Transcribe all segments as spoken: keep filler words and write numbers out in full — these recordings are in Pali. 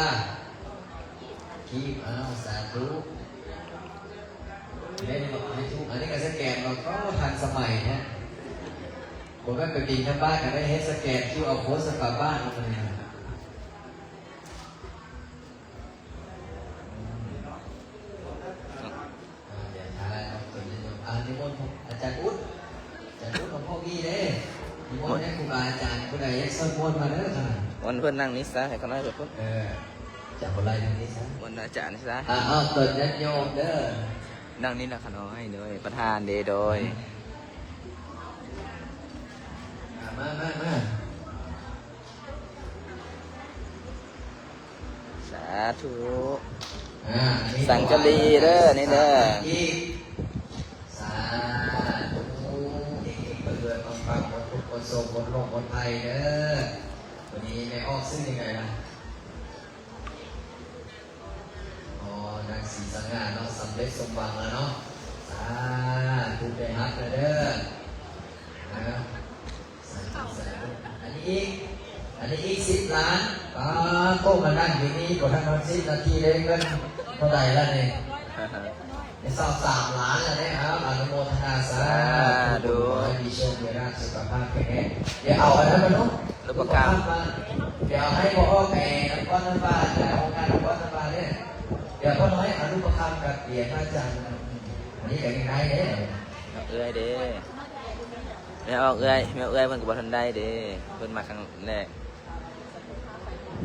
อ่ะ คีบ อ้าว สาธุ เล่นบอกให้ทุก อันนี้ก็สแกนเราก็ทันสมัยนะ ผมว่าไปบิณฑบาตก็ได้ให้สแกน QR code ใส่ฝาบาตรมาเลยนะ อ่า เดี๋ยวท้ายครับ ส่วนนี้ อ่า นิมนต์อาจารย์อุ๊ด อาจารย์อุ๊ดของพวกพี่เด้ นิมนต์ให้ครูบาอาจารย์ผู้ใดอยากสวดมนต์มาเด้อค่ะ ม่วนเพิ่นนั่งนี่ซะ ให้เขาน้อยเพิ่น เออ อาจารย์ผู้ใดนั่งนี่ซะ ม่วนอาจารย์นี่ซะ อ่า เอา ส่วนญาติโยมเด้อ นั่งนี่นะ ขาน้อย โดย ประธานเด้ โดย อ่า มา มา มา สาธุ อ่า อันนี้ สังกะรีเด้อ นี่เด้อ สาธุ เฮงๆ รวยๆ ปังๆ หมดทุกข์หมดโศกหมดโรคหมดภัยเด้อ วันนี้แม่ออกชื่อยังไงล่ะ อ๋อ นางศรีสง่าเนาะ สำเร็จสมหวังแล้วเนาะ สาธุ ได้ฮับแล้วเด้อ นะ สาธุ สาธุ อันนี้อีก อันนี้อีกสิบล้าน อ่า โตมานั่งอยู่นี่ บ่ทันฮอดสิบนาทีเลย เงินเท่าใดแล้วนี่ ได้ซาวสามล้านแล้วเนี่ย เอา อนุโมทนา สาธุ สาธุ ขอให้มีโชค มีลาภ สุขภาพแข็งแรง เดี๋ยวเอาอันนั้นมาเนาะ รูปพรรณ มา เดี๋ยวให้พ่ออ้อมแอร์นครน้ำบาดนะ องค์การนครน้ำบาดเนี่ย เดี๋ยวพ่อน้อยเอารูปพรรณกับเหรียญพระอาจารย์มา อันนี้ก็ง่ายๆเด้ เอื้อยเด้ แม่ออกเอื้อย แม่เอื้อยเพิ่นก็บ่ทันได้เด้ เพิ่นมาครั้งแรก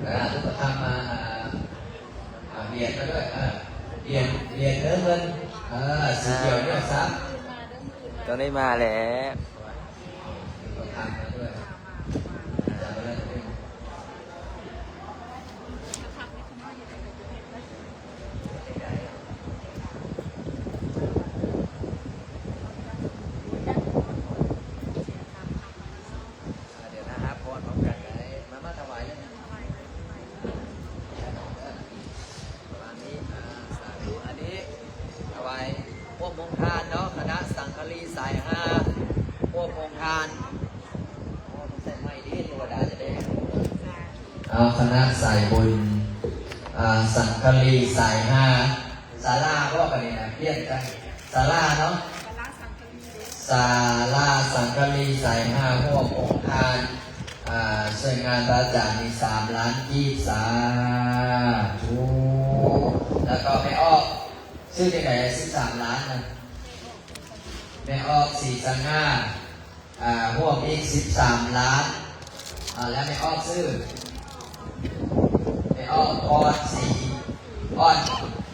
อ่า รูปพรรณมา อ่า อ่า เหรียญมาด้วย อ่า เหรียญ เหรียญเนื้อเงิน อ่า สีเขียวเนี่ยครับ ต้องได้มาแล้ว รูปพรรณมาด้วย อาจารย์มาแล้ว อ่า เดี๋ยวนะครับ พรพร้อมกันเลย มา มาถวายเลย ประมาณนี้ อ่า สาธุ อันนี้ถวายพวกโรงทานเนาะ คณะสังฆลีสายห้า พวกโรงทาน โอ้ ต้องใส่ไมค์ดิ เทวดาจะได้ เอา คณะสายบุญ อ่า สังฆลีสายห้า ศาลา บอกกันเลยนะ เปลี่ยนกัน ศาลาเนาะ ศาลาสังฆลีสายห้า พวกโรงทาน อ่า ช่วยงานพระอาจารย์นี่ สามล้านกีบ สาธุ แล้วก็แม่ออก ชื่อจังได๋ สิบสามล้านนะ แม่ออก ศรีสง่า อ่า ร่วมอีก สิบสามล้าน อ่า แล้วแม่ออกชื่อ แม่ออก พรศรี พร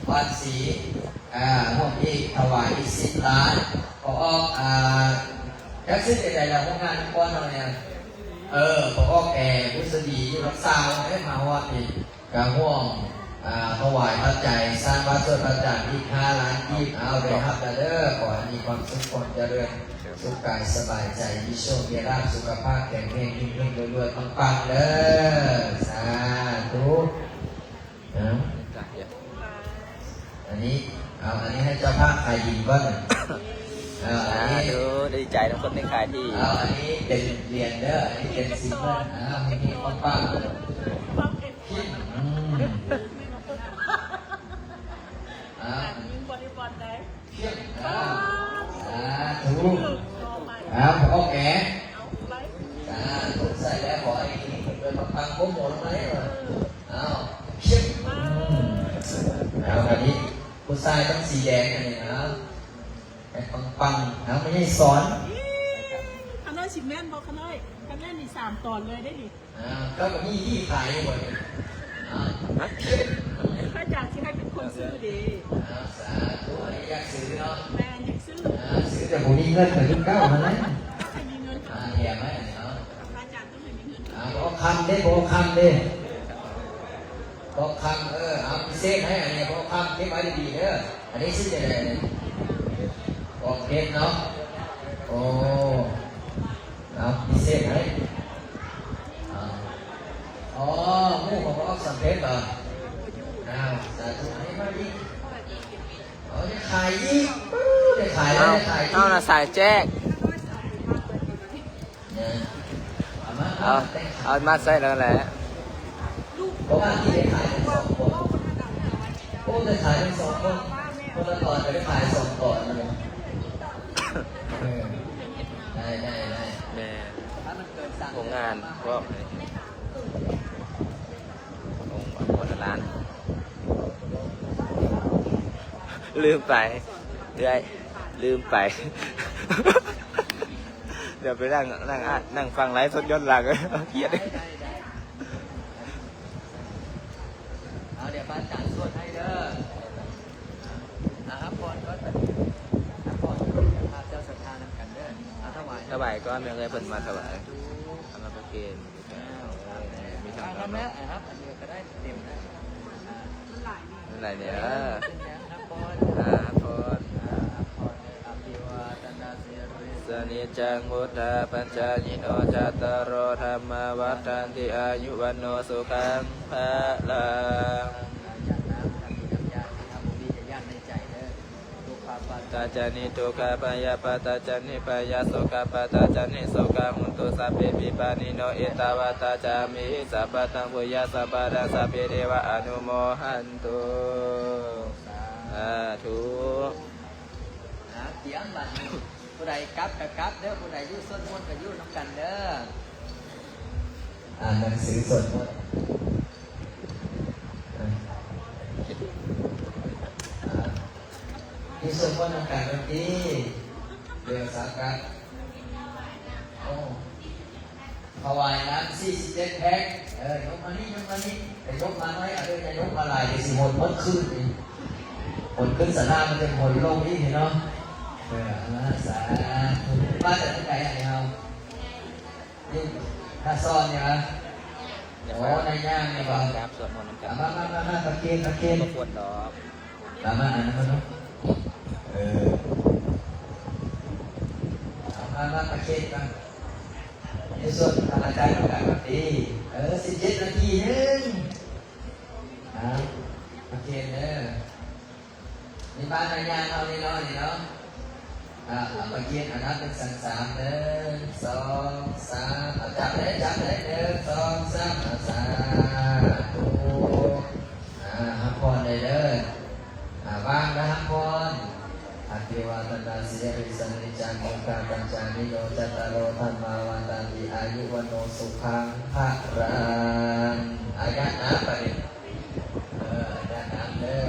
พรศรี อ่า ร่วมอีก ถวายอีก สิบล้าน พ่อออก อ่า จักชื่อจังได๋ล่ะ โรงงานนครเฮาเนี่ย เออ พ่อออกแอร์ บุษดี อยู่รักษา เอ้ย มาฮอดนี่ ก็ร่วม อ่า ถวายปัจจัย สร้างพระโสดาปัจจาริก ห้าล้านกีบ เอา ได้ฮับแล้วเด้อ ขอให้มีความสุข ความเจริญ สุขกายสบายใจ มีโชค มีลาภ สุขภาพแข็งแรง เฮงๆ รวยๆ ปังๆ เด้อ สาธุ นะ อันนี้ เอา อันนี้ให้เจ้าภาพขายดินก่อน เอา อันนี้ สาธุ ดีใจนำคนได้ขายที่ เอา อันนี้เป็นเหรียญเด้อ อันนี้เป็นสิบเด้อ เอา ให้มีความปัง อืม อ่า ยิงบอลลีบอลได้ เพียง อ่า สาธุ เอา โอเค เอาไป สาธุ ใส่แล้วขอให้เฮงๆ รวยๆ ปังๆ ก้มหัวลงมาให้หน่อย เอา เพียง อืม เอา อันนี้ ผู้ชายต้องสีแดงอันนี้นะ ให้ปังๆ เอา ไม่ใช่สอน ขน้อยสิแม่นบ่ขน้อย ขน้อยนี่สามตอนเลยได้นี่ อ่า ก็มีที่ขายอยู่บ่เนี่ย อ่า พระอาจารย์สิให้เป็นคนซื้อเด้ อ่า สาธุ อันนี้อยากซื้อเนาะ แม่นอยากซื้อ อ่า ซื้อแต่บ่มีเงินเหมือนเก่าหั้นแหละ ต้องให้มีเงิน อ่า แถมให้เนาะ พระอาจารย์ต้องให้มีเงิน อ่า บ่คำเด้ บ่คำเด้ บ่คำ เออ เอาพิเศษให้อันนี้ บ่คำ เก็บไว้ดีๆ เด้อ อันนี้ชื่อจังได๋เนี่ย บ่เพชรเนาะ โอ้ เอาพิเศษให้ อ่า อ๋อ หมู่ของพ่อสำเร็จเหรอ อ้าว สาธุ ให้มาอีก เอา จะขายอีก จะขายแล้ว เอา จะขายอีก เอาน่ะสายแจ้ง เนี่ย เอามา เอา เอามาใส่แล้วแหละ เพราะว่าที่ได้ขาย จะขายเป็นสองคน คนละตอน จะได้ขายสองตอนเลย เออ ได้ได้ได้ แม่ โครงงานพวกนี้ โครงงานคนละล้าน ลืมไป เอื้อย ลืมไป เดี๋ยวไปนั่ง นั่งอ่าน นั่งฟังไลฟ์สดย้อนหลัง เครียด เอา เดี๋ยวพระอาจารย์สวดให้เด้อ อ่ะ รับพรก่อน รับพร ข้าพเจ้าศรัทธานำกันเด้อ เอา ถวาย ถวายก่อน แม่เอื้อยเพิ่นมาถวาย เอามาประเคน อ้าว ครับ มีทาง เอา ครับ แม่ อ่ะ ครับ อันเดียวก็ได้ เต็มนะ อ่ะ มันหลายเนี่ย เออ เป็นไง รับพร อ่ะ รับพร อ่ะ รับพร Abhivādanasīlissa niccaṃ vuḍḍhāpacāyino cattāro dhammā vaḍḍhanti āyu vaṇṇo sukhaṃ balaṃ. ญาติน้ำ ญาติน้ำ ญาตินะครับ พวกพี่จะญาติในใจเด้อ Dukkhappattā ca niddukkhā bhayappattā ca nibbhayā sokappattā ca nissokā hontu sabbepi pāṇino. Ettāvatā ca amhehi sambhataṃ puññasampadaṃ sabbe devā anumodantu. Sādhu. อ่า เตรียมบัดนี้ ผู้ใดกลับก็กลับเด้อ ผู้ใดอยู่สวดมนต์ก็อยู่นำกันเด้อ อ่านหนังสือสวดมนต์ อ่า อยู่สวดมนต์นำกันเมื่อกี้ เดี๋ยวสักกัน โอ้ ถวายน้ำ สี่สิบเจ็ดแพ็ค เออ ยกมานี่ ยกมานี่ แต่ยกมาน้อย เอาเด้อ อย่ายกมาหลาย เดี๋ยวสิหนเมื่อคืนนี่ หนขึ้นศาลามันจะหนลงอีกเนาะ เออ เอามา สาธุ มาจากที่ไหนอ่ะเนี่ยเรา นี่ ท่าซ่อนเนี่ยนะ อ๋อ ในย่างเนี่ยเหรอ ครับ สวดมนต์นำกัน เอามา มา มา มา ประเคน ประเคน บ่ควรดอก เอามา อ่านมาเนาะ เออ เอามา มา ประเคน มา ในส่วนอาจารย์ประกาศมาตี เออ สิบเจ็ดนาทีหนึ่ง ครับ ประเคนเด้อ นี่บ้านนายยางเอานี่เนาะ นี่เนาะ อ่า เอาประเคน อ่ะ นับเป็นสันสาม หนึ่ง สอง สาม อ่ะ จับเลย จับเลย หนึ่ง สอง สาม อ่ะ สาธุ อ่า รับพรได้เด้อ อ่า วางแล้วรับพร Abhivādanasīlissa niccaṃ vuḍḍhāpacāyino cattāro dhammā vaḍḍhanti āyu vaṇṇo sukhaṃ balaṃ. อายัดน้ำไปดิ เออ อายัดน้ำเด้อ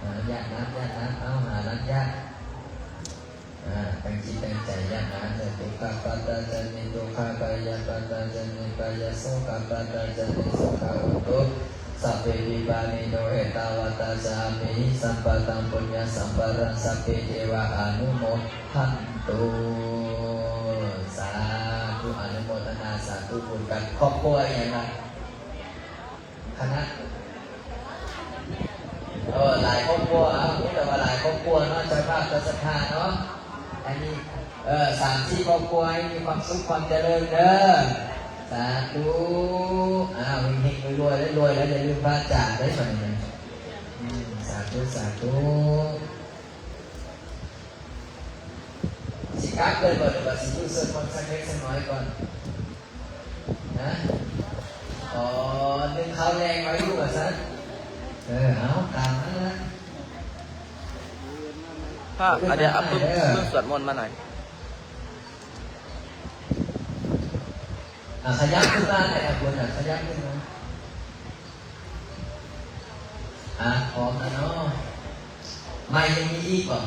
อ่า อายัดน้ำ ยัดน้ำ เอา หาน้ำยัด อ่า ตั้งจิตตั้งใจยัดน้ำเด้อ Dukkhappattā ca niddukkhā bhayappattā ca nibbhayā sokappattā ca nissokā hontu sabbepi pāṇino. Ettāvatā ca amhehi sambhataṃ puññasampadaṃ sabbe devā anumodantu. สาธุ อนุโมทนาสาธุบุญกับครอบครัวอย่างไร คณะ เออ หลายครอบครัว เอา แต่ว่าหลายครอบครัวเนาะ เจ้าภาพเจ้าศรัทธาเนาะ อันนี้ เออ สามสี่ครอบครัวให้มีความสุขความเจริญเด้อ สาธุ อ้าว เฮงๆ รวยๆ รวยๆ แล้วอย่าลืมพระอาจารย์ได้ไหมเนี่ย อืม สาธุ สาธุ สิกลับเลยบ่ หรือว่าสิอยู่สวดมนต์สักเล็กสักน้อยก่อน นะ อ๋อ นึ่งข้าวแรงไว้อยู่ว่าซั่น เออ เอา ตามนั้นนะ พ่อ เอา เดี๋ยวเอาปึ้ง เออ ปึ้งสวดมนต์มาหน่อย อ่ะ ขยับขึ้นมาหน่อย อ่ะ คุณอ่ะ ขยับขึ้นมา อ่ะ พร้อมแล้วเนาะ ไมค์ยังมีอีกบ่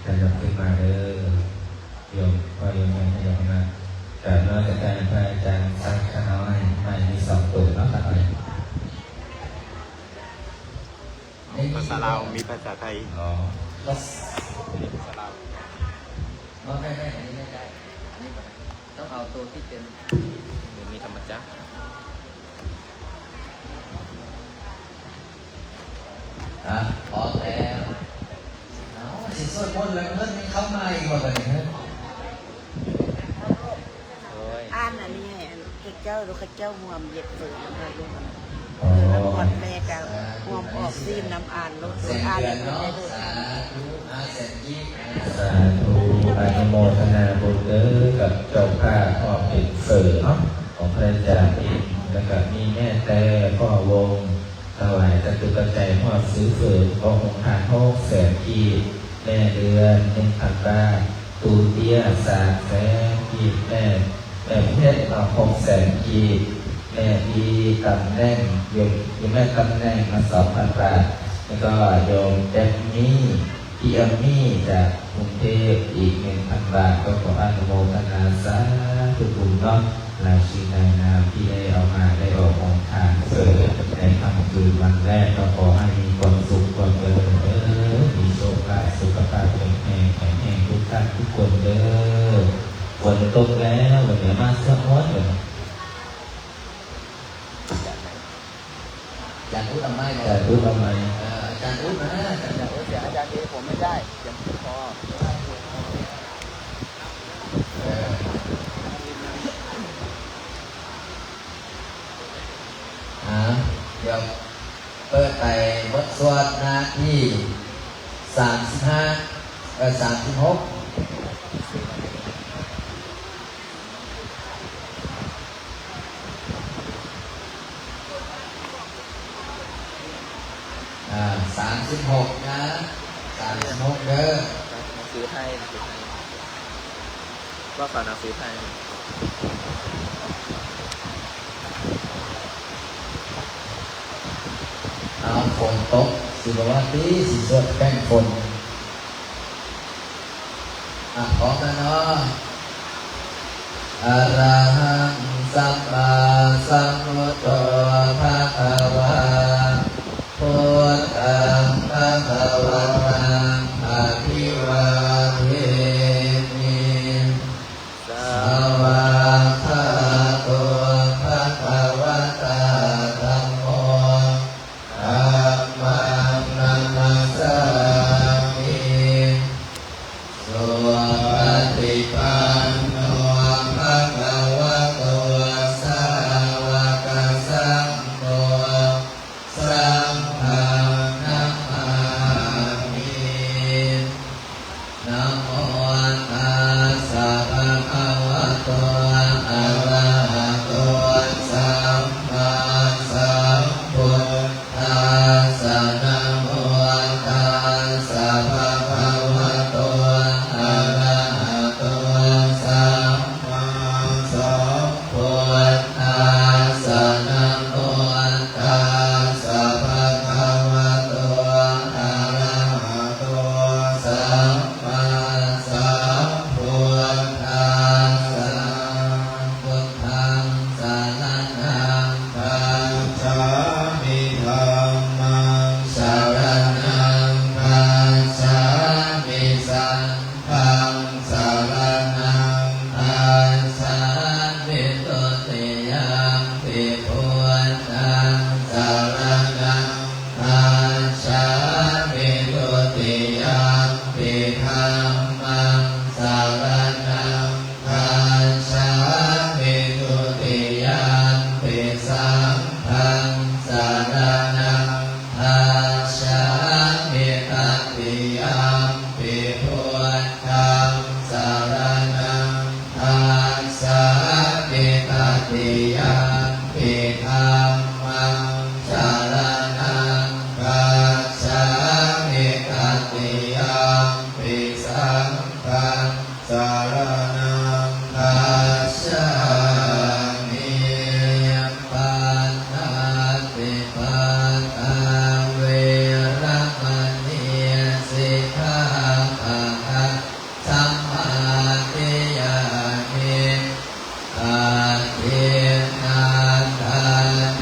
ขยับขึ้นมาเด้อ โยมพ่อโยมแม่ขยับขึ้นมา กราบนมัสการพระอาจารย์สักขะน้อย ไมค์มีสองตัวเนาะ ขะน้อย ภาษาลาว มีภาษาไทย อ๋อ ภาษาลาว ไม่ ไม่ ไม่ อันนี้ไม่ได้ อันนี้ก่อนนะ ต้องเอาตัวที่เป็น หรือมีธรรมจักร อ่ะ พร้อมแล้ว เอา สิสวดมนต์แล้วเงินมันเข้ามาอีกบ่บัดนี้ โอ้ย อ่านอันนี้ให้อันเจ้าลูกเจ้าร่วมเฮ็ดเปิดนำลูก อ๋อ เออ น้ำอ่อนแม่ก็ร่วมออกซีนน้ำอ่านลูก แสง อ่าน เดือน ให้เพิ่น เนาะ ได้ลูก สาธุ อ่ะ แสง สาธุ อนุโมทนาบุญเด้อ กับเจ้าภาพมอบเป็นเสิร์ฟเนาะ ของพระอาจารย์เองนะ ก็มีแม่แต่ พ่อวง ถวายจตุปัจจัยฮอดซื้อเฝอ ของโฮงทาน หกแสน กีบ แม่เดือน หนึ่งพัน บาท ปู่เตี้ย สามแสน กีบ แม่ แม่เพชร เนาะ หกแสน กีบ แม่บี ตำแหน่ง โยม โยมแม่ตำแหน่ง มา สองพัน บาท แล้วก็โยมแจ็คมี่ พี่เอมมี่จากกรุงเทพฯ อีก หนึ่งพัน บาท ก็ขออนุโมทนาสาธุบุญเนาะ รายชื่อรายนามที่ได้เอามาได้ออกโฮงทานเฝอในค่ำคืนวันแรก ก็ขอให้มีความสุขความเจริญเด้อ มีโชคลาภ สุขภาพแข็งแรง แข็งแรงทุกท่านทุกคนเด้อ ฝนตกแล้ว วันนี้มาสวดมนต์เลย อาจารย์อุ๊ดเอาไมค์หน่อย อาจารย์อุ๊ดเอาไมค์ เออ อาจารย์อุ๊ดนะ อาจารย์อุ๊ด เสียงอาจารย์ดี ผมไม่ได้ เสียงผมพอ เออ อ่า เดี๋ยวเปิดไปบทสวดหน้าที่ สามสิบห้า เอ่อ สามสิบหก อ่า สามสิบหก นะ สามสิบหก เด้อ หนังสือไทย หนังสือไทย ก็ฝากหนังสือไทย เอา ฝนตก สิบ่ว่าติ สิสวดแป้งฝน อ่ะ พร้อมแล้วเนาะ Arahaṃ sammāsambuddho bhagavā, buddhaṃ bhagavantaṃ abhivādemi. Svākkhāto bhagavatā dhammo, dhammaṃ namassāmi. Supaṭipanno bhagavato sāvakasaṅgho, saṅghaṃ namāmi. Namo tassa bhagavato arahato sammāsambuddhassa. Namo tassa bhagavato arahato sammāsambuddhassa. Namo tassa bhagavato arahato sammāsambuddhassa. Buddhaṃ saraṇaṃ gacchāmi. Dhammaṃ saraṇaṃ gacchāmi. Saṅghaṃ saraṇaṃ gacchāmi. Dutiyampi buddhaṃ saraṇaṃ gacchāmi. Dutiyampi dhammaṃ saraṇaṃ gacchāmi. Dutiyampi saṅghaṃ saraṇaṃ gacchāmi. Tatiyampi buddhaṃ saraṇaṃ gacchāmi. Tatiyampi dhammaṃ saraṇaṃ gacchāmi. Tatiyampi saṅghaṃ saraṇaṃ gacchāmi. Pāṇātipātā veramaṇī sikkhāpadaṃ samādiyāmi. Adinnādānā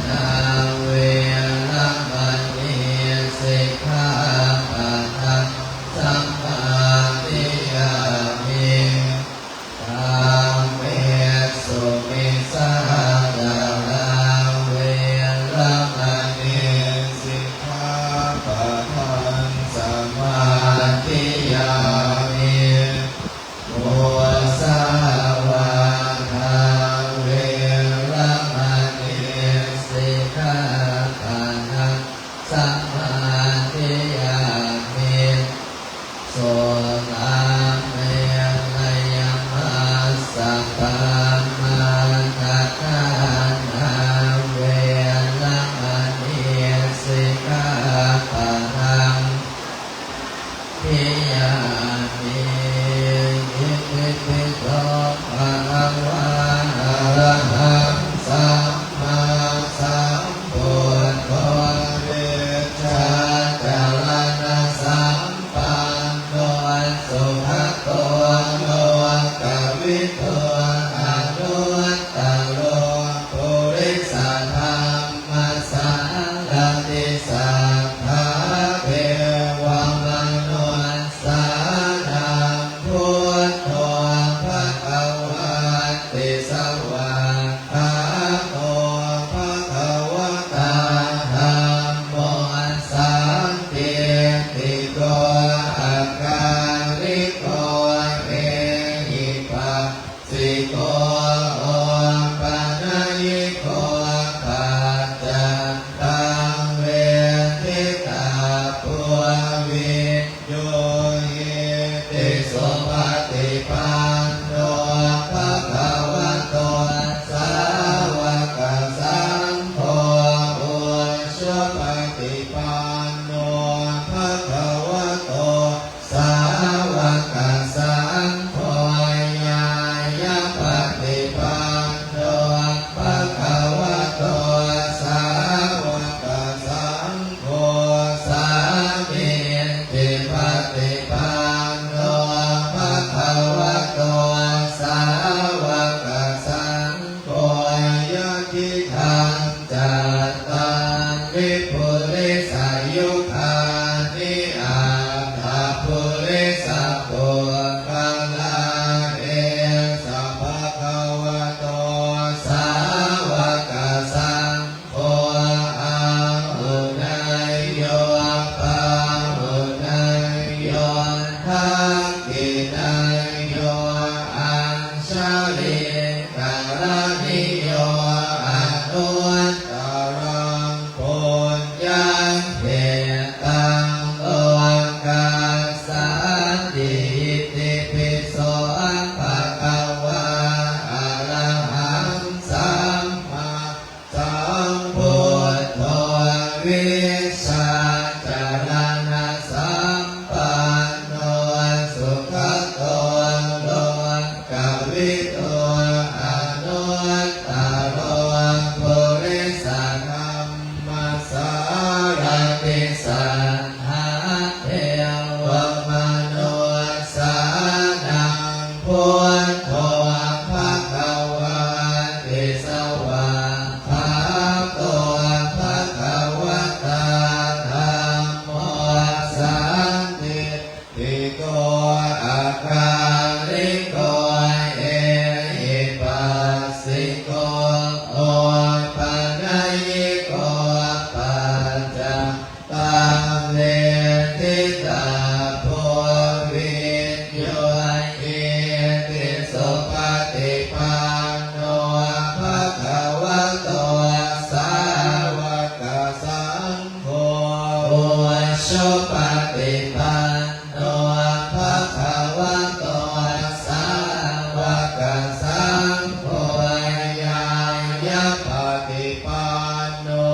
paṭipanno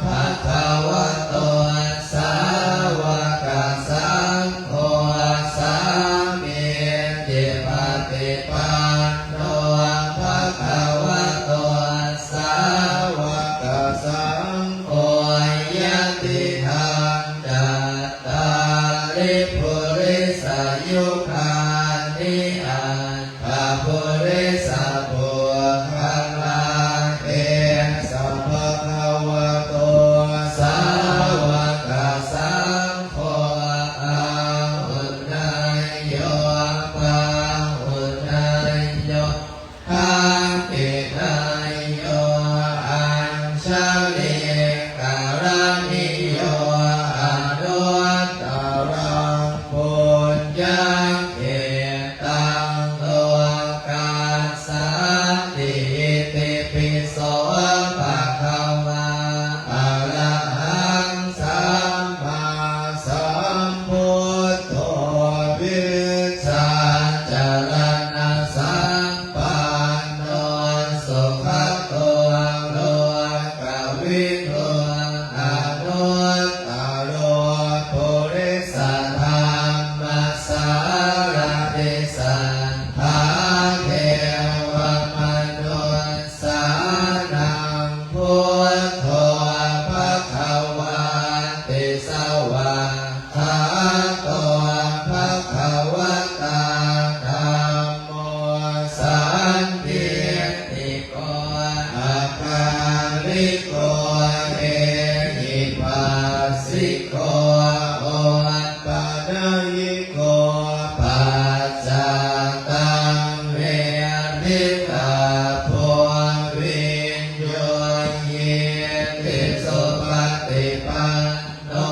bhagavato sāvakasaṅgho, sāmīcipaṭipanno bhagavato sāvakasaṅgho, yadidaṃ cattāri purisayugāni aṭ ṭha purisapuggalā, esa bhagavato sāvakasaṅgho, āhuneyyo pāhuneyyo dakkhiṇeyyo añjalikaraṇīyo, anuttaraṃ puññakkhe ttaṃ lokassāti. Itipi so bhagavā arahaṃ sammāsambuddho vijjācaraṇasampanno sugato lokavidū anuttaro purisadammasārathi satthā devamanussānaṃ buddho bhagavāti. Svā kkhāto bhagavatā dhammo sandiṭṭhiko akāliko ehipassiko opanayiko paccattaṃ veditabbo viññūhīti. Supaṭipan no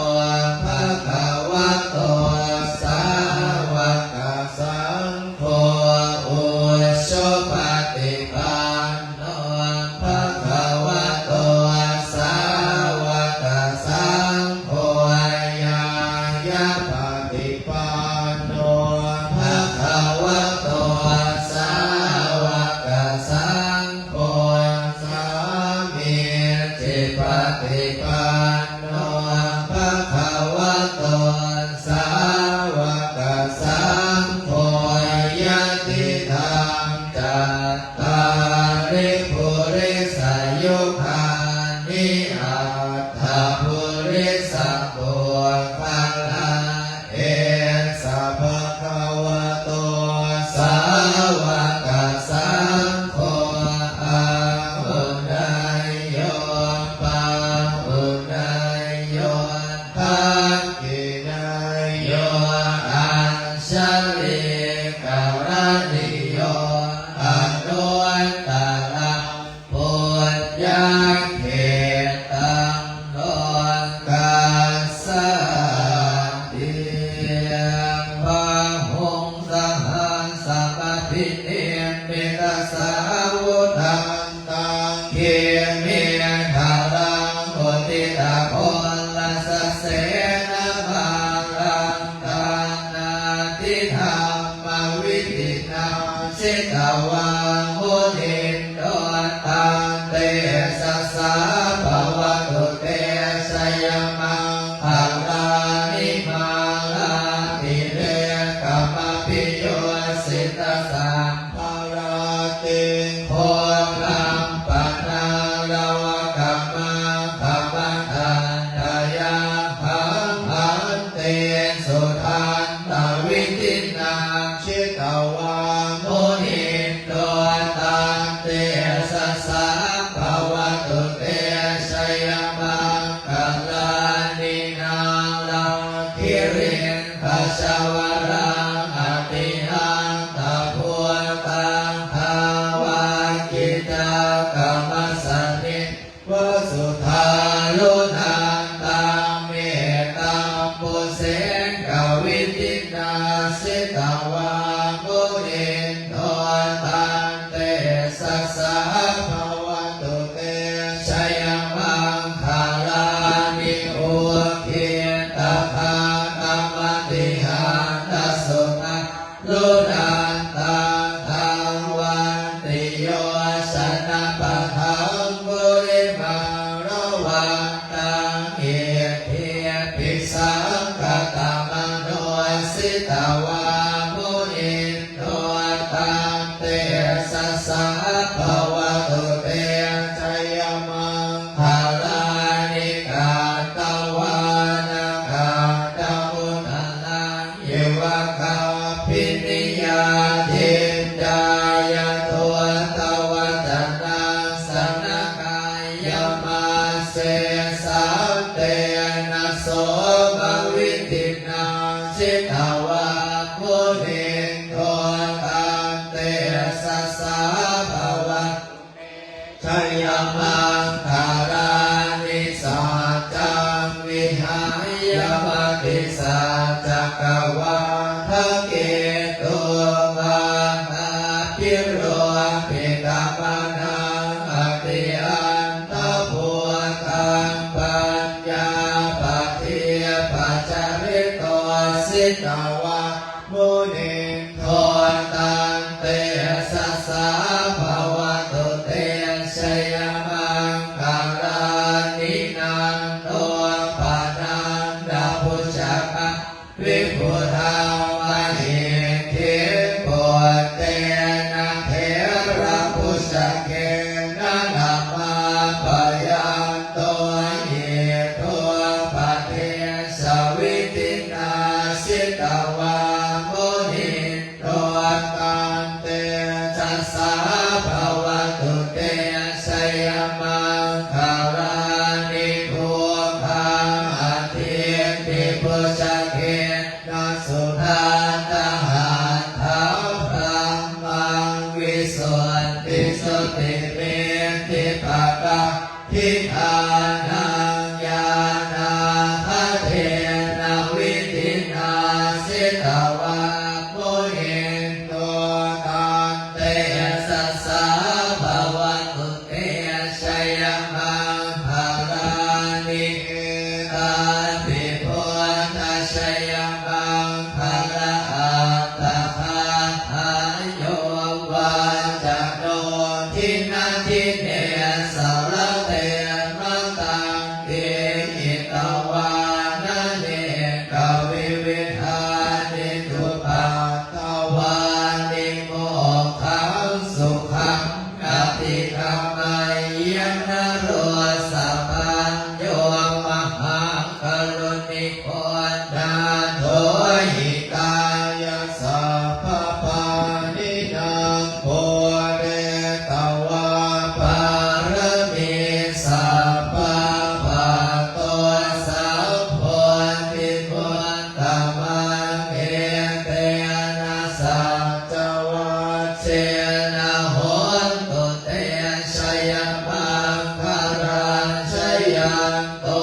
bhagavato sāvakasaṅgho, ujupaṭipanno bhagavato sāvakasaṅgho, ñāyapaṭipanno bhagavato sāvakasaṅ gho, sāmīcipaṭipanno bhagavato sāvakasaṅgho, yadidaṃ cattāri purisayugāni aṭṭha purisapuggalā, esa bhagavato sāvakasaṅgho, āhuneyyo pāhuneyyo dakkhiṇeyyo añjalikaraṇīyo, anuttaraṃ puññakkhettaṃ lokassāti. Bāhuṃ sahassamabhinimmitasāvudhantaṃ, girimekhalaṃ uditaghorasasenamāraṃ, jitavā munindo taṃ tejasā bhavatu te jayamaṅgalāni. Mārātirekamabhiyujjhitasabbarattiṃ, ghorampanāḷavakam maṅgalāni. Saccaṃ vihāya matisaccakavādaketuṃ vādābhiropitamanaṃ atiandhabhūtaṃ paññāpadīpajalito jitavā munindo taṃ tejasā bhavatu te jayamaṅgalāni. Nandopanandabhujagaṃ vibudhaṃ mahiddhiṃ puttena therabhujagena damāpayanto iddhūpadesavidhinā jitavā munindo taṃ tejasā bhavatu te jayamaṅgalāni. Duggāhadiṭṭhibhujagena sudaṭṭhahatthaṃ brahmaṃ visuddhijutimiddhibakābhidhānaṃ ñāṇāgadena vidhinā jitavā munindo taṃ tejasā bhavatu te jayamaṅgalāni. Etāpi buddhajayamaṅgalaaṭṭhagāthā yo vācano dinadine sarate matandī hitvānanekavividhāni cupaddavāni mokkhaṃ sukhaṃ adhigameyya naro sapañño. Mahākāruṇiko nātho hitāya sabbapāṇinaṃ pūretvā pāramī sabbā patto sambodhimuttamaṃ. Etena saccavajjena hotu te jayamaṅgalaṃ. Jayanto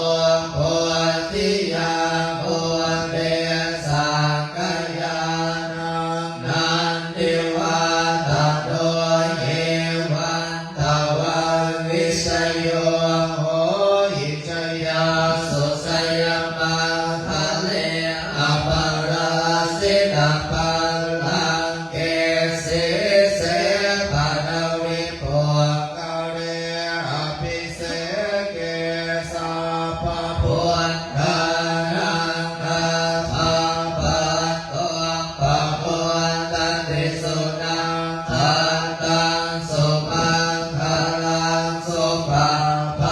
bodhiyā mūle sakyānaṃ nandivaḍḍhano evaṃ tvaṃ vijayo hohi jayassu jayamaṅgale aparājitapallaṅke sīse paṭhavipokkhare abhiseke sabbabuddhānaṃ aggappatto pamodati. Sunakkhattaṃ sumaṅgalaṃ supabhā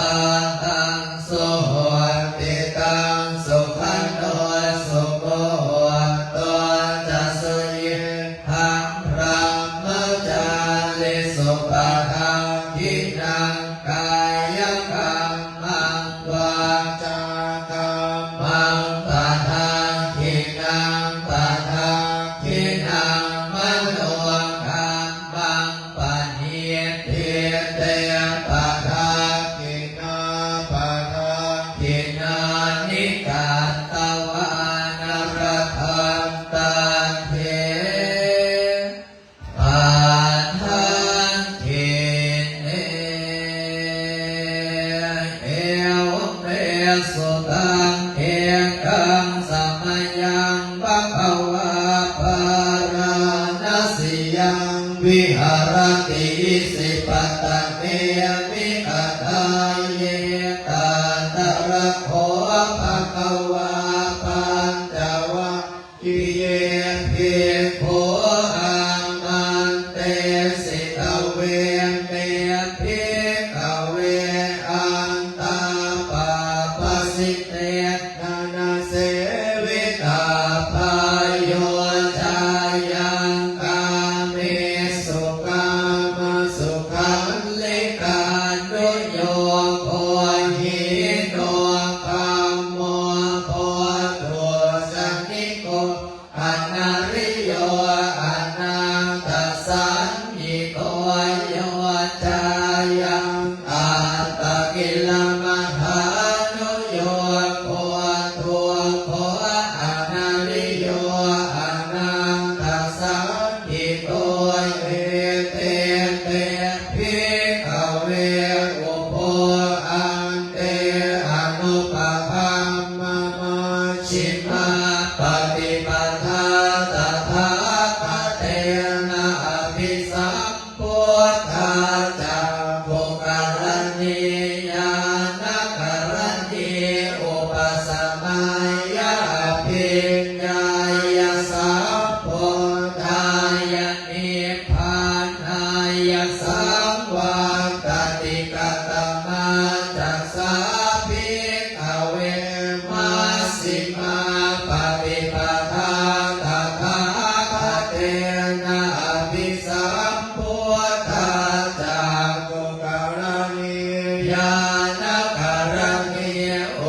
ñāṇakaraṇī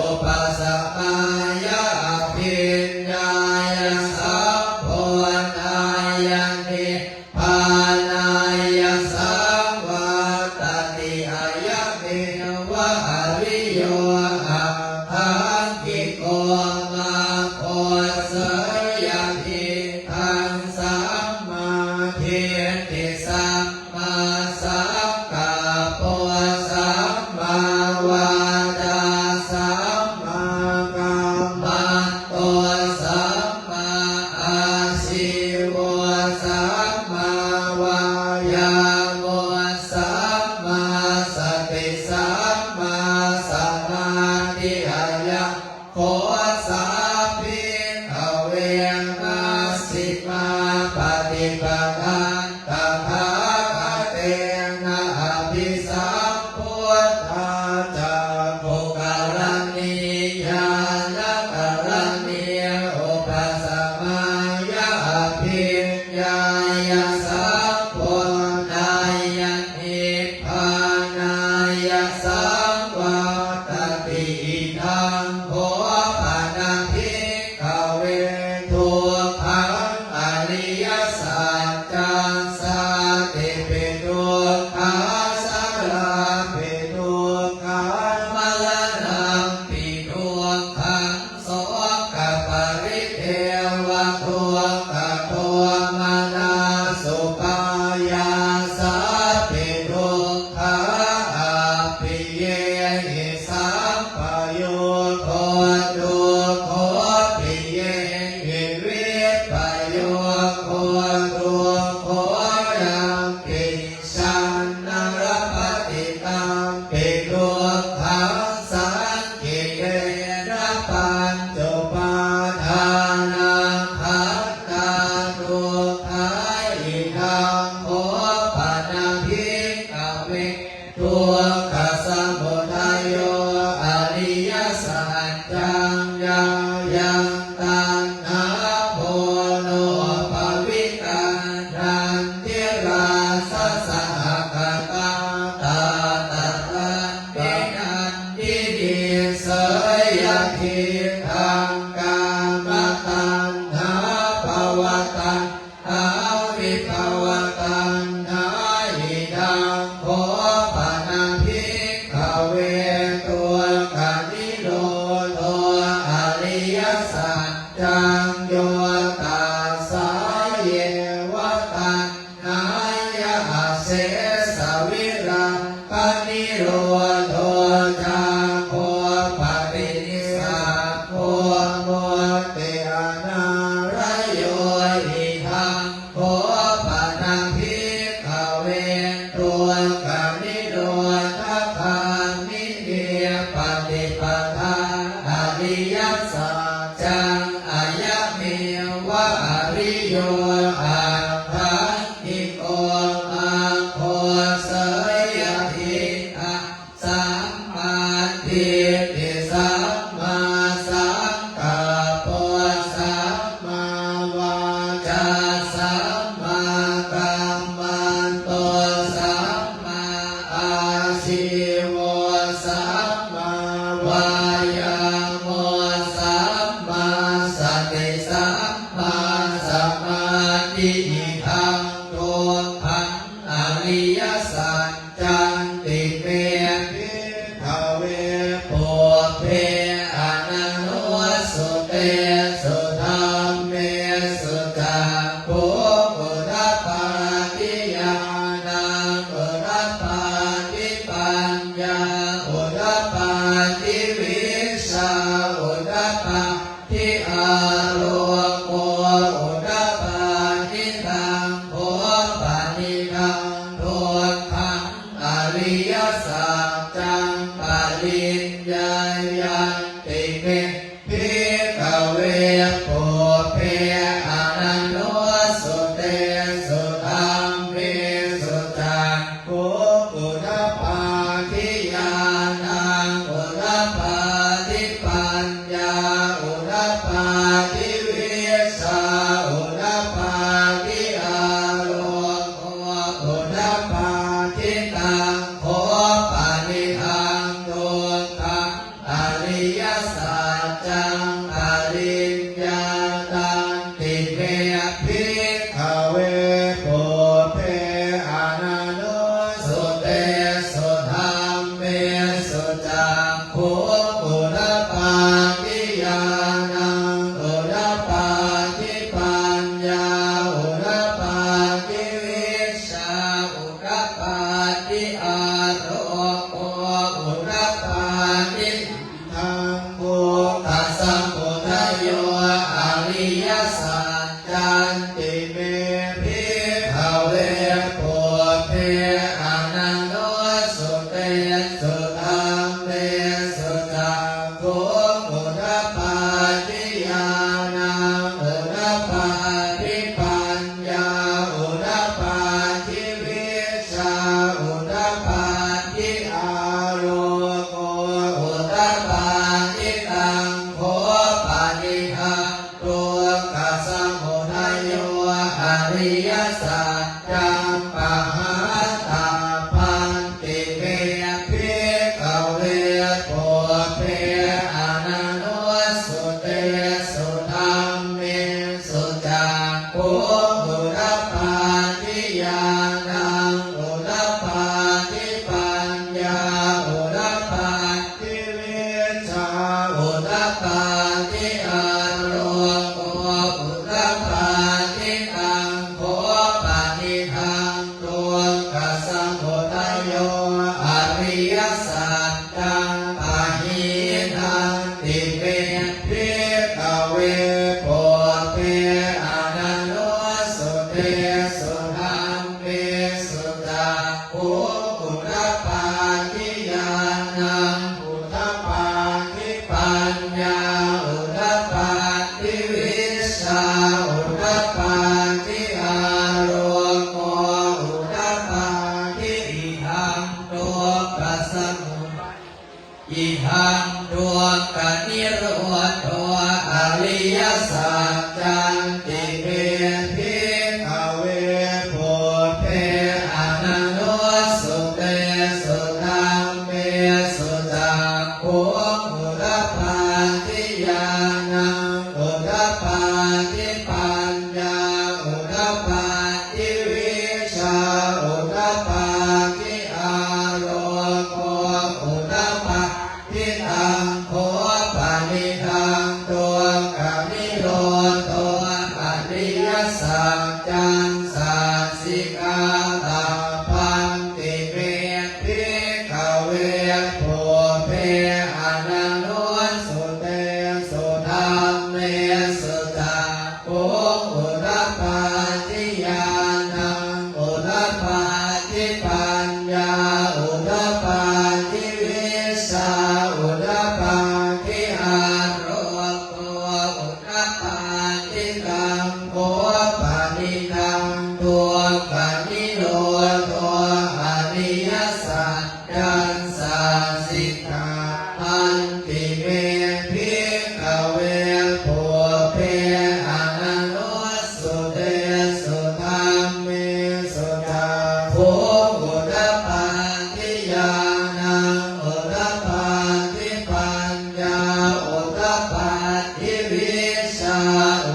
upasamāya abhiññāya sambodhāya nibbānāya saṃvattati. Ayameva ariyo aṭṭhaṅgiko maggo. Seyyathīdaṃ: sammādiṭṭhi sammāsaṅkappo sammāvācā sammākammanto sammāājīvo sammāvāyāmo sammāsati sammāsamādhi. Ayaṃ kho sā bhikkhave majjhimā paṭipadā tathāgatena abhisambuddhā cakkhukaraṇī ñāṇakaraṇī upasamāya abhiññāya sambodhāya nibbānāya saṃvattati. Idaṃ kho pana bhikkhave dukkhaṃ ariyasaccaṃ: jātipi dukkhā jarāpi dukkhā maraṇampi dukkhaṃ sokaparidevadukkhadomanassupāyāsāpi dukkhā appiyehi sampayogo dukkho piyehi vippayogo dukkho yampicchaṃ na labhati tampi dukkhaṃ saṅ khittena pañcupādānakkhandhā dukkhā. Idaṃ kho pana bhikkhave dukkhasamudayo ariyasaccaṃ: yāyaṃ taṇhā ponobbhavikā nandirāgasahagatā tatra abhinandinī seyyathīdaṃ: kāmataṇhā bhavataṇhā vibhavataṇhā. Idaṃ kho pana bhikkhave dukkhanirodho ariyasaccaṃ: yo tassāyeva taṇ hāya asesavirāganirodho cāgo paṭinissaggo mutti anālayo. Idaṃ kho pana bhikkhave dukkhanirodhagāminī paṭipadā ariyasaccaṃ: ayameva ariyo aṭṭhaṅ giko maggo. Seyyathīdaṃ: sammādiṭṭhi sammāsaṅkappo sammāvācā sammākammanto sammāājīvo sammāvāyāmo sammāsati sammāsamādhi. Idaṃ dukkhaṃ ariyasaccanti me bhikkhave pubbe ananussutesu dhammesu cakkhuṃ udapādi ñāṇaṃ udapādi paññā udapādi vijjā udapā di āloko udapādi. Taṃ kho panidaṃ dukkhaṃ ariyasaccaṃ pariññeyyanti me bhikkhave pubbe ananussutesu dhammesu cak khuṃ udapādi ñāṇaṃ udapādi paññā udapādi vijjā udapādi āloko udapādi. Taṃ kho panidaṃ Idaṃ dukkhanirodho ariyasaccanti me bhikkhave pubbe ananussutesu dhammesu cakkhuṃ udapādi ñāṇaṃ udapādi paññā udapādi vijjā udapādi āloko udapādi. Taṃ kho panidaṃ dukkhanirodho ariyasaccaṃ sācikātabbanti me bhikkhave pubbe ananussutesu dhammesu ca khuṃ udapādi ñāṇaṃ udapādi paññā udapādi vijjā udapādi āloko udapādi. Taṃ kho panidaṃ dukkhanirodho ariyasac caṃ sācikātabbanti me bhikkhave pubbe ananussutesu dhammesu cakkhuṃ udapādi ñāṇaṃ udapādi paññā udapādi vijjā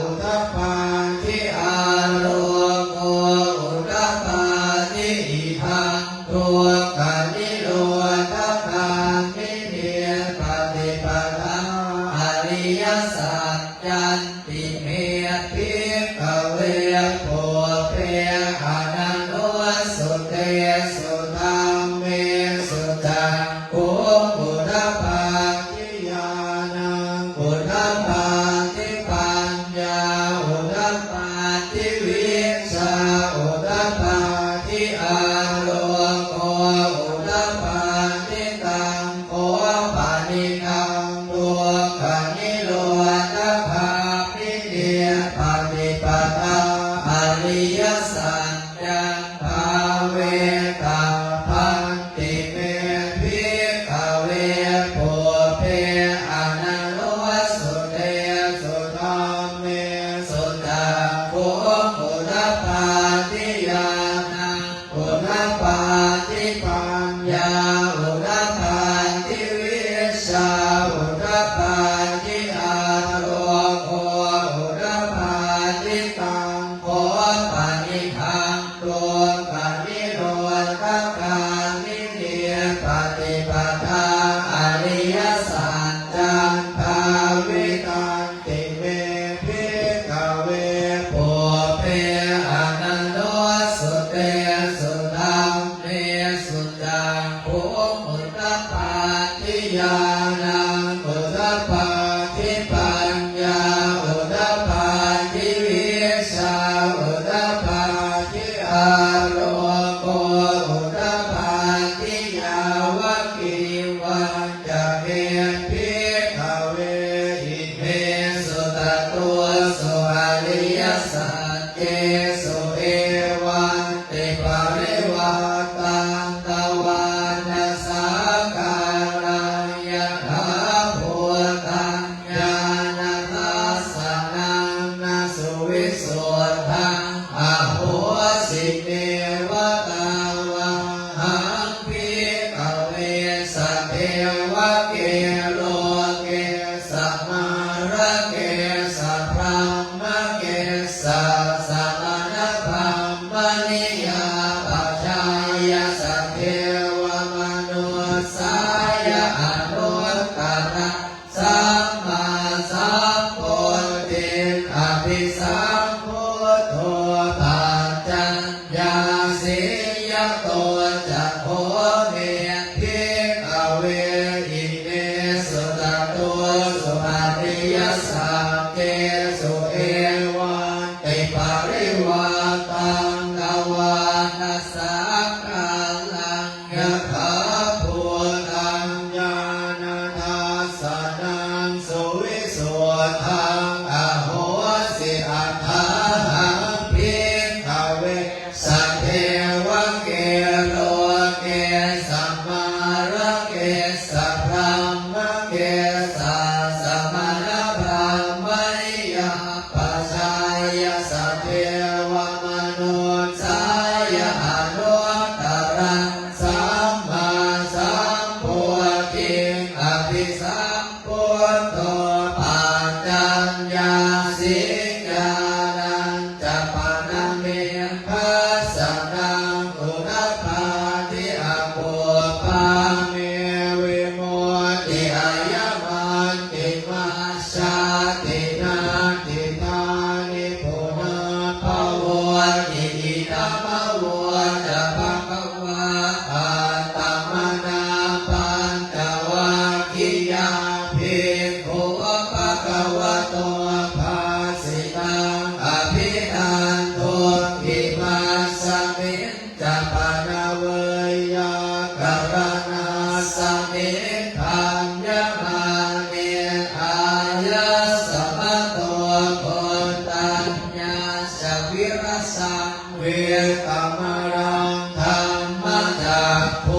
udapādi āloko udapādi. Idaṃ dukkhanirodhagāminī paṭipadā ariyasaccanti me bhikkhave pubbe ananussutesu dhammesu cakkhuṃ udapādi ñāṇaṃ udapādi paññā udapādi vijjā udapādi āloko udapādi. Taṃ kho panidaṃ dukkhanirodhagāminī paṭipadā ariyasaccaṃ bhāvetabbanti me bhikkhave pubbe ananussutesu dhammesu cakkhuṃ udapādi ñāṇaṃ udapādi paññā udapādi vijjā udapādi āloko udapādi. Taṃ kho panidaṃ dukkhanirodhagāminī paṭipadā ariyasaccaṃ bhāvitanti me bhikkhave pubbe ananussutesu dhammesu cakkhuṃ udapādi ñāṇaṃ udapādi paññā udapādi vijjā udapādi āloko udapādi. Yāvakīvañca me bhikkhave imesu catūsu ariyasaccesu evantiparivaṭṭaṃ dvādasākāraṃ yathābhūtaṃ ñāṇadassanaṃ na suvisuddhaṃ ahosi. Neva tāvāhaṃ bhikkhave sadevake loke samārake sabrahmake sassamaṇabrāhmaṇiyā pajāya sadevamanussāya anuttaraṃ sammāsambodhiṃ abhisambuddho paccaññāsiṃ. Yato ca kho me bhikkhave imesu sambuddho paccaññāsiṃ. Ñāṇañca pana me dassanaṃ udapādi, akuppā me vimutti, ayamantimā jāti, natthidāni punabbhavoti. Idamavoca bhagavā. Attamanā pañcavaggiyā bhikkhū bhagavato bhāsitaṃ abhinanduṃ. Imasmiñ ca pana veyyākaraṇasmiṃ bhaññamāne āyasmato koṇḍaññassa virajaṃ vītamalaṃ dhammacakkhuṃ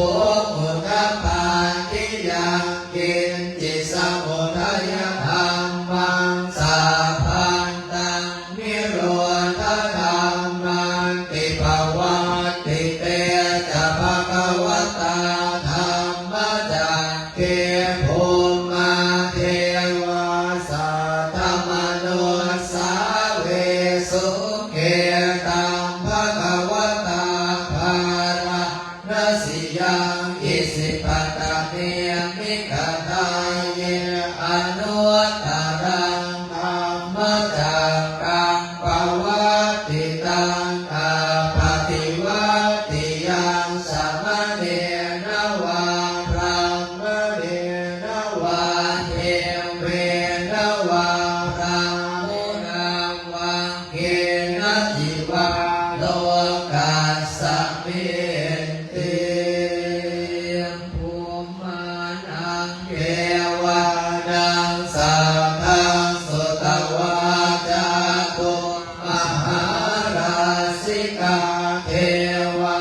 udapādi: yaṅkiñci samudayadhammaṃ sabbantaṃ nirodhadhammanti. Pavattite ca bhagavatā dhammacakke bhummā devā saddamanussāvesuṃ: etaṃ bhagavatā bārāṇasiyaṃ isipatane migadāye anuttaraṃ dhammacakkaṃ pavattitaṃ appaṭivattiyaṃ samaṇena vā brāhmaṇena vā devena vā brahmunā vā kenaci vā lokasminti. Bhummānaṃ devānaṃ saddaṃ sutvā cātummahārājikā devā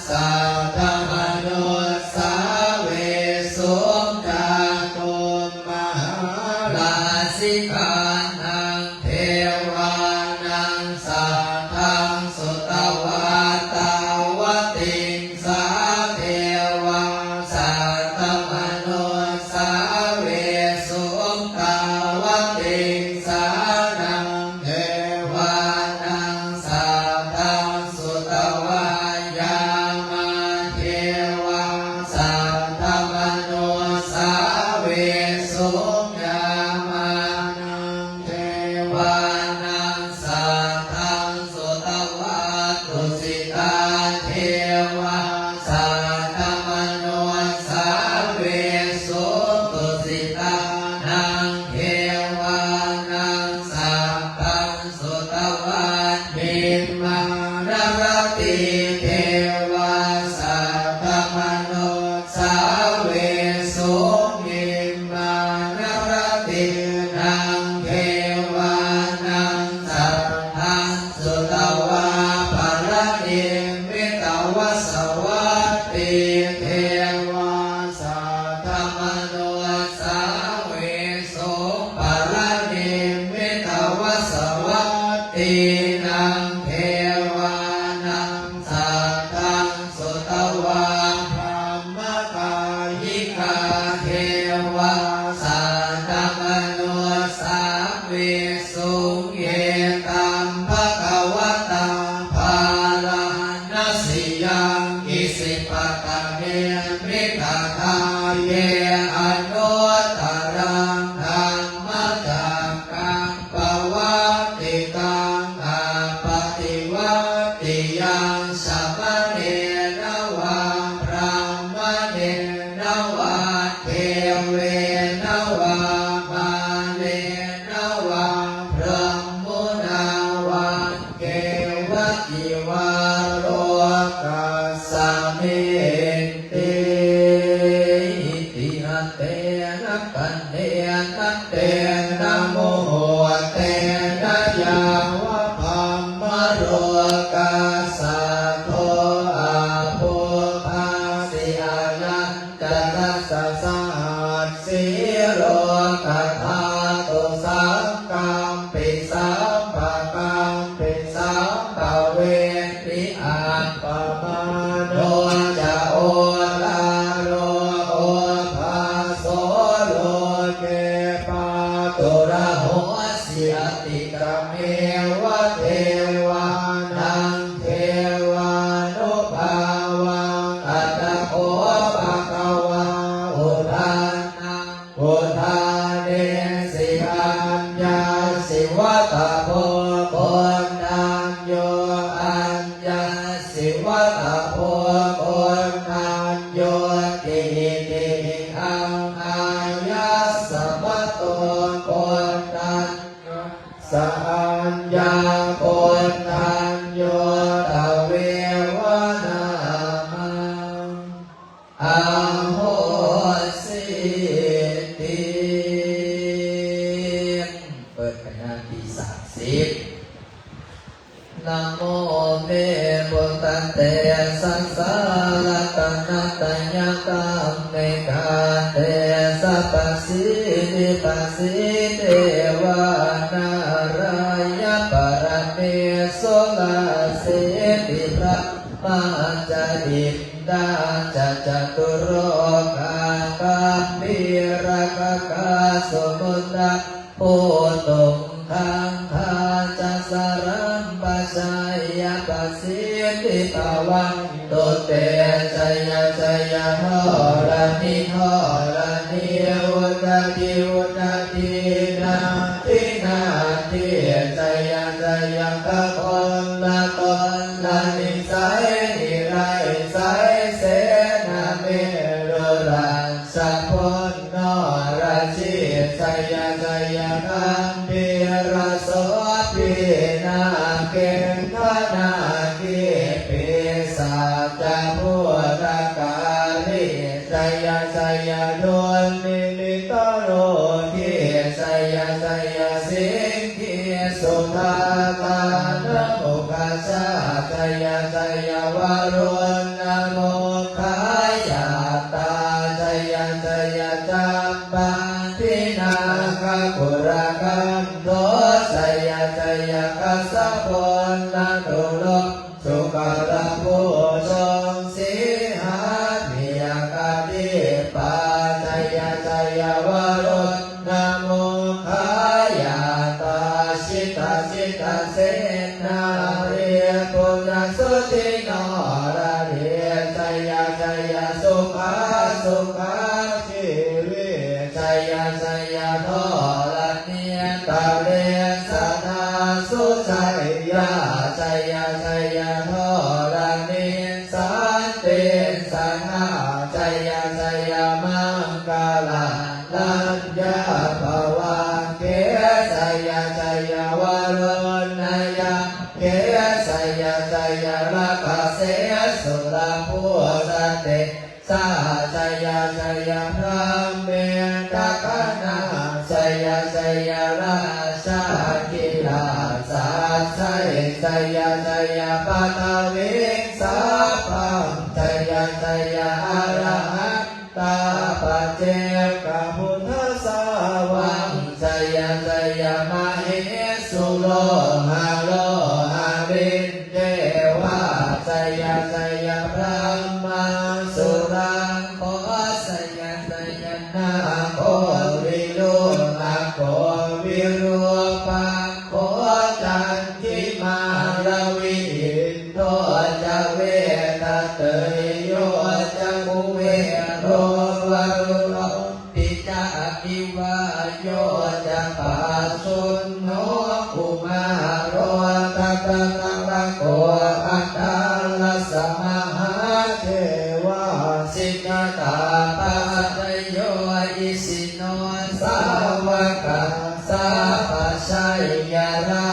saddamanussāvesuṃ. Cātummahārājikānaṃ devānaṃ saddaṃ sutvā tāvatiṃsā devā saddamanussāvesuṃ. Tāvatiṃsānaṃ devānaṃ saddaṃ sutvā yāmā devā saddamanussāvesuṃ. Yāmānaṃ devānaṃ saddaṃ sutvā tusitā devā saddamanussāvesuṃ. Tusitānaṃ devānaṃ saddaṃ sutvā nimmānaratī devā saddamanussāvesuṃ. Nimmānaratīnaṃ devānaṃ saddaṃ sutvā paranimmitavasavattī devā saddamanussāvesuṃ. Paranimmitavasavattīnaṃ devānaṃ saddaṃ sutvā brahmakāyikā devā saddamanussāvesuṃ. Etaṃ bhagavatā bārāṇasiyaṃ isipatane migadāye anuttaraṃ dhammacakkaṃ pavattitaṃ appaṭivattiyaṃ samaṇena vā brāhmaṇena vā devena vā mārena vā brahmunā vā kenaci vā lokasminti. Itiha tena pāṇena tena muhuttena yāva brahmalokā saddo abbhuggacchi. Ayañca dasasahassī lokadhātu saṅkampi sampakampi sampavedhi. Appamāṇo ca oḷāro obhāso lo Surahosi atikkammeva devānaṃ devānubhāvaṃ. Atha kho bhagavā udānaṃ udānesi: Aññāsi vata bho koṇḍañño, aññāsi vata bho koṇḍaññoti. Itihidaṃ āyasmato koṇḍaññassa aññākoṇḍañño tveva nāmaṃ ahosīti. เปิดไปหน้าที่สามสิบ Namo me buddhatejasā ratanattayadhammikā tejapasīdi pasīdevā nārāya paramesurā siddhibrahmā ca indā ca catulokā gambhīrakkhakā samuddā bhūtuṅgaṅgā ca sarabhajayya pasīdi bhavantu te. Jaya jaya dharaṇi dharaṇī udadhi udadhī nadi nadī. Jaya jaya gaganalatanalanisaya nirayasaya senamerurajabala norajī. Jaya jaya gambhīrasombhī nāgendanāgī pisācabhūtakālī. Jaya jaya dunnimittarogī. Jaya jaya siṅgī sudādānamukhajā. Jaya jaya varuṇṇamukhayātrā. Jaya jaya campādināgakulagantho. Jaya jaya kassapannaturā sukarabbhujaṅ sīhabyagghadīpā. Jaya jaya varuṇṇamukhayātrā jita jita senārī puna suddhi naradī. Jaya jaya sukhā sukhā jīvī. Jaya jaya dharaṇītale sadā sujayā. Jaya jaya dharaṇī santin sadā. Jaya jaya maṅkarāj raññābhavagge. Jaya jaya varuṇṇayakkhe. Jaya jaya rakkhase surabhūjate jā. Jaya jaya brahmendagaṇā. Jaya jaya rājādhirājasājjaya. Jaya jaya paṭhaviṃ sabbaṃ. Jaya jaya arahantā paccekabuddhasāvaṃ. Jaya jaya mahesuro haro harin devā. Jaya jaya brahmā surakkho. Jaya jaya nāgo virūḷhako virūpakkho candimā ravi indo ca vedateyyo ca kuvero varuṇo pi ca. Aggi vāyo ca pājuṇho kumāro dhataraṭṭhako aṭṭhārasa mahādevā siddhitāpasa-ādayo isino sāvakā sabbe jaya rā